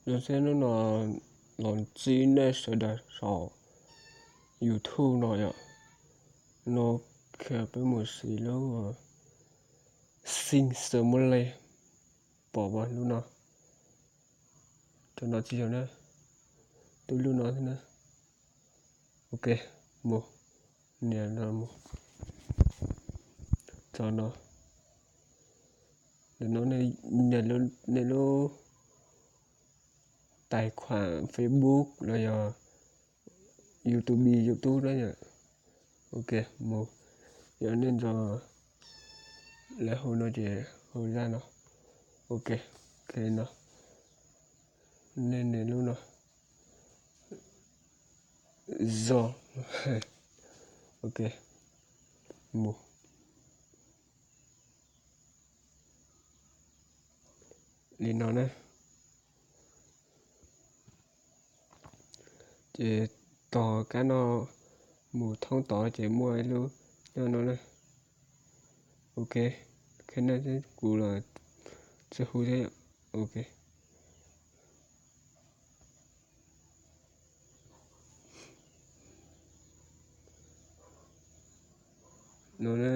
Zoo siab hnub no los ntsib nej sawv daws saum YouTube no yom. No kha peb mus siv lub xeev xeev muab le pom mas lub no, cov no tsis yog na, twb lub no xwb na. Ok, mus, nias no mus, tso no, no nej lub tais khuam Facebook los yog YouTube, YouTube na yom. Ok, mus, yog nej nrog lawv hu no ces hu zaj no. Ok, no, nej nias lub no, zog. Ok, mus li no na. Ces tos kab no mus thoob tod ces muaj ib lub nyob no na. Ok, khab no kuv los tsis hu thiab. Ok, no na,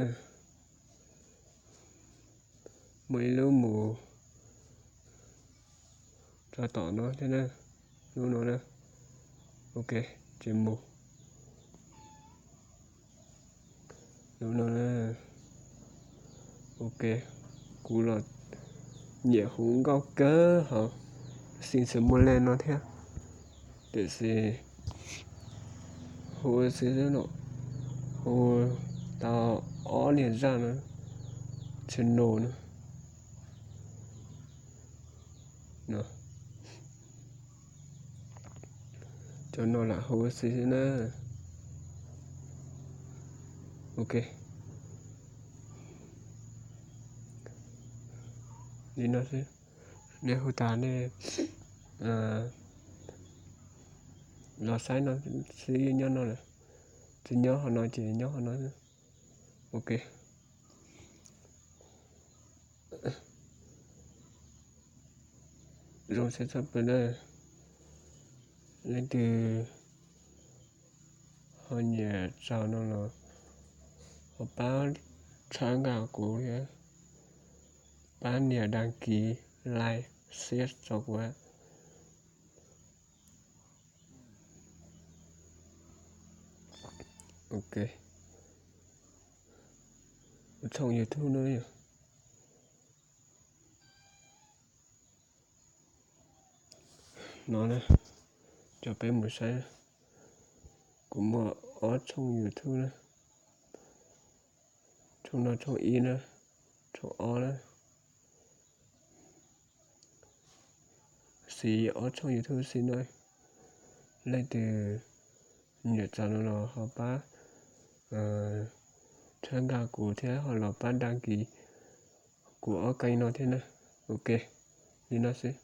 muaj ib lub mus tso tom no thiab na, lub no na. Ok, ces mus, lub no na. Ok, kuv los nyiam hu nkauj kawg hauv xeev xeev muab le no thiab, tiam sis hu xwb no, hu tau ob niag zaj no, channel no. Cov no lam hu xwb xwb na. Ok, li no xwb. Nej hu tas nej los saib no xwb, nyob no lawm, tsis nyob qhov no ces nyob qhov no xwb. Ok, zoo siab tshaj plaws na. Leej twg ho nyiam tsaug no los ho pab txhawb nqa kuv thiab, pab nias đăng ký, like, share rau kuv. Ok, tshooj YouTube no yog no na, coj peb mus saib. Kuv muaj ob tshooj YouTube na, tshooj no tshooj ib na, tshooj ob na. Siv ob tshooj YouTube xwb na. Leej twg nyiam tsaug no los ho pab txhawb nqa kuv thiab ho los pab đăng ký kuv ob kênh no thiab na. Ok, li no xwb.